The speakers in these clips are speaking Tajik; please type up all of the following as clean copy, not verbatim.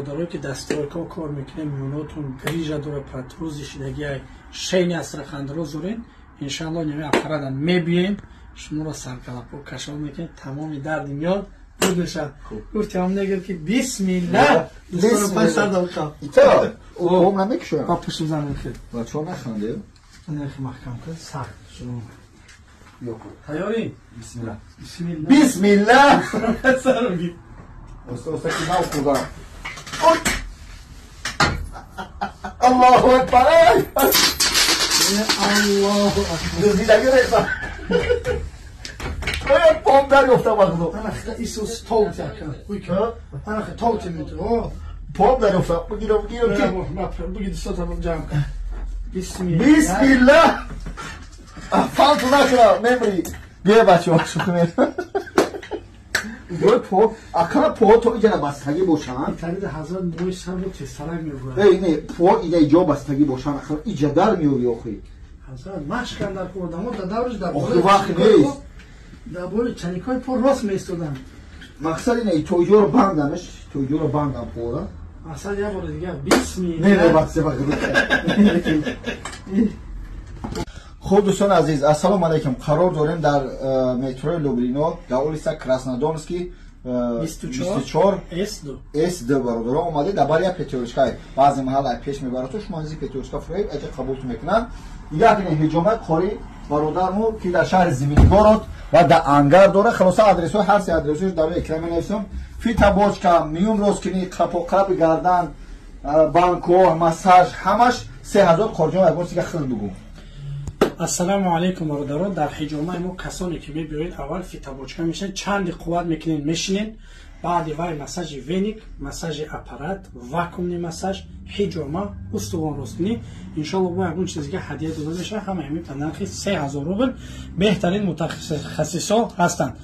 Бародарое ки дар стройка кор мекунем, миёнотон грижа дора, протрузии шидагиай, шейный остеохондроз дорен, иншалло ними аппарата мебием, шуморо саркалапо кашол мекунем, тамоми дарди миён буд мешавад. Гуфтиам негир ки бисмилла, дӯстоно пай сар дақиқа. Ита, ом намекушоям. Ба пушти зан хел. Ва чо наханде? Нахи маҳкам кун, сахт шумо. Ёку. Тайёрӣ? Бисмилла. Бисмилла. Бисмилла. Сар бигир. Оста оста ки нав хӯрдам. Ой! Аллоҳу акбар! Аллоҳу акбар. Дуздидаги рехтам. Ой, пом дарёфтам ба худо. Ана Исус толти ака. Уйка. Ана толти мету. О. Пом дарёфтам. Бигирам, бигирам ки. Бигир дӯстота ҷамъ кун. Бисмилла. Бисмилла. Фалту накунам, мемри. Биё бачаҳо, шӯхӣ мекунам. Ой, по, акана по то иҷара бастагӣ бошанд. Тариди ҳазрат мӯи сарро тезтарак мебурад. Эй, не, по ина иҷо бастагӣ бошанд, ахир иҷа дар меёви охи. Ҳазрат машкан дар одамо дар давриш дар Охи вақт нест. Дар бори чаникҳои по рост меистоданд. Мақсад ина то иҷоро бандамш, то иҷоро бандам пора. Мақсад як бори дигар бисмилла. Не, не, баъзе вақт. Хуб, дӯстони азиз, ассалому алайкум. Қарор дорем дар метрои Люблино, дар улица Краснодонский 24 С2. С2 бародаро омаде дар бари як пятёрочка. Баъзе маҳал ай пеш мебарад, то шумо низи пятёрочка фурӯед, аҷа қабулту мекунанд. Як не ҳиҷома қори бародармо ки дар шаҳри Звенигород ва дар ангар дора. Хулоса адресҳои ҳар се адресҳош дар рӯи экран менависам. Фитобочка, миён росткунӣ, қапоқаби гардан, банкҳо, массаж, ҳамаш 3000 қорҷон. Ягон чизга хел бугӯ. Ассалому алайкум, бародарон. Дар ҳиҷомаи мо касоне ки мебиёед, аввал фитобочка мешинед, чанде қувват мекунед, мешинед, баъди вай массажи веник, массажи аппарат, вакуумный массаж, ҳиҷома, устувон росткунӣ. Иншолло бо ягон чиз дига ҳадия дода мешавад. Ҳама ҳамин ба нархи 3000 рубл. Беҳтарин мутахассисҳо ҳастанд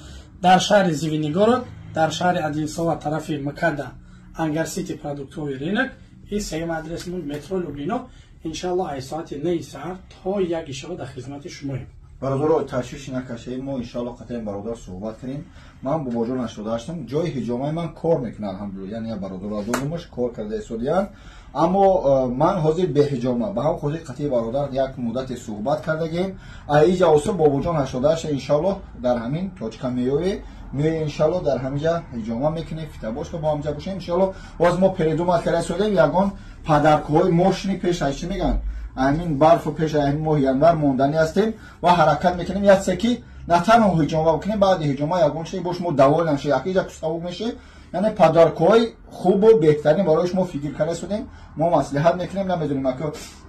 дар шаҳри Звенигород, дар шаҳри Одинцово, тарафи МКАДа, Ангар Сити, продуктовый рынок и сеюм адресмон метро Люблино. Иншалло ай соати 9 саҳар то 1 шаба дар хизмати шумоем. Бародаро, ташвиш накашед, мо иншалло қатъиян бародар суҳбат кунем. Ман бобоҷон нашуда ҳастам, ҷои ҳиҷомаи ман кор мекунад, алҳамдулилла. Яъне як бародаро додумаш кор карда истодиянд, аммо ман ҳозир беҳиҷома. Ба ҳам хотир қатъи бародар як муддате суҳбат кардагем. Аиҷа осо бобоҷон ҳаштодаҳашт иншалло дар ҳамин точка меёве, меоя иншалло дар ҳаминҷа ҳиҷома мекунем, фитобочка бо ҳамҷа бошем иншалло. Боз мо передумат карда истодем, ягон падаркҳои мошини пеш аз чӣ мегӯянд, ҳамин барфу пеш аз ҳамин моҳи январ монданӣ ҳастем ва ҳаракат мекунем як чизе ки на танҳо ҳиҷома бикунем, баъди ҳиҷома ягон чизе бош мо давол намешем, якиҷа сабук мешем. Яъне падаркҳои хубу беҳтарин барои шумо фикр карда истодем, мо маслиҳат мекунем. Намедонем, ака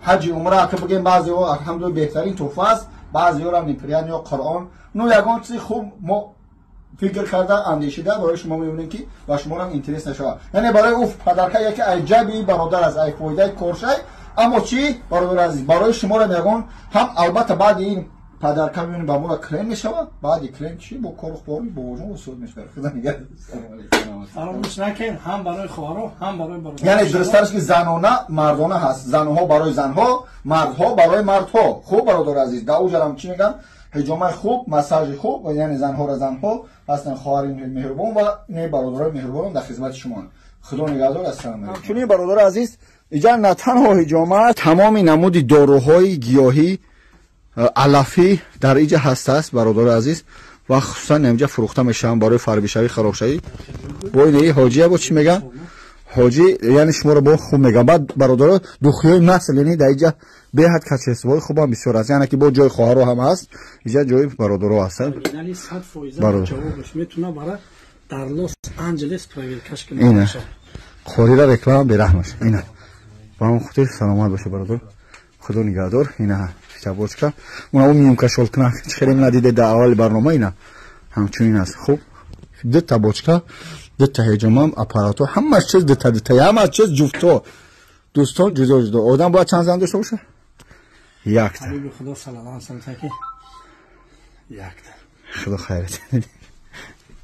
ҳаҷи умра ака бигем, баъзеҳо алҳамдулилла беҳтарин туҳфа аст, баъзеҳоро неприятно ё Қуръон. Ну ягон чизи хуб мо фикр карда, андешида барои шумо мебинем ки ба шуморам интерес нашавад. Яъне барои ӯ падарка яке айҷаби бародар аст, ай фоидаи коршай. Аммо чӣ, бародар азиз, барои шуморам ягон ҳам албатта баъди ин падарка мебинем ба моро крем мешавад, баъди крем чӣ бо кору хӯрӣ бобоҷон усуд мешавад. Худо нигаҳдор. Фаромӯш накунед, ҳам барои хоҳаро, ҳам барои бародар. Яъне дурусттараш ки занона мардона ҳаст, занҳо барои занҳо, мардҳо барои мардҳо. Хуб, бародар азиз, дар уҷарам чӣ мегӯям, ҳиҷомаи хуб, массажи хуб, яъне занҳоро занҳо ҳастанд, хоҳари меҳрубон ва не бародарои меҳрубон дар хизмати шумоанд. Худо нигаҳдор. Ассалому алайкум. Ҳамчунин бародари азиз, иҷа на танҳо ҳиҷома, тамоми намуди доруҳои гиёҳӣ, алафӣ дар иҷа ҳастааст, бародари азиз, ва хусусан инҷа фурӯхта мешаванд барои фарбишавӣ, харобшавӣ. Бо ин ҳоҷия бо чӣ мегӯянд? Ҳоҷӣ, яъне шуморо бо хуб мегӯям. Баъд бародаро, духиёи насл, яъне дар иҷа беҳад качествои хубам бисёр аст. Яъне ки бо ҷои хоҳаро ҳам ҳаст, иҷа ҷои бародаро ҳастанд. Оригинали 100% ҷавобаш метавона бара дар Лос Анҷелес проверкаш кунад. Ина қорира реклама бераҳмаш. Ина ба ҳамон хотир саломат боша, бародар, худо нигаҳдор. Ина фитобочка, уна ӯ миёнка шолкуна хеле надиде дар аввали барнома, ина ҳамчунин аст. Хуб, дута бочка, дута ҳиҷома, аппаратҳо, ҳама чиз дута дута, ҳама чиз ҷуфто. Дӯстон, ҷудо ҷудо. Одам бояд чанд зан дошта боша? Якта. Ҳабиби Худо саллаллоҳу алайҳи васаллам ки якта. Худо хайрат.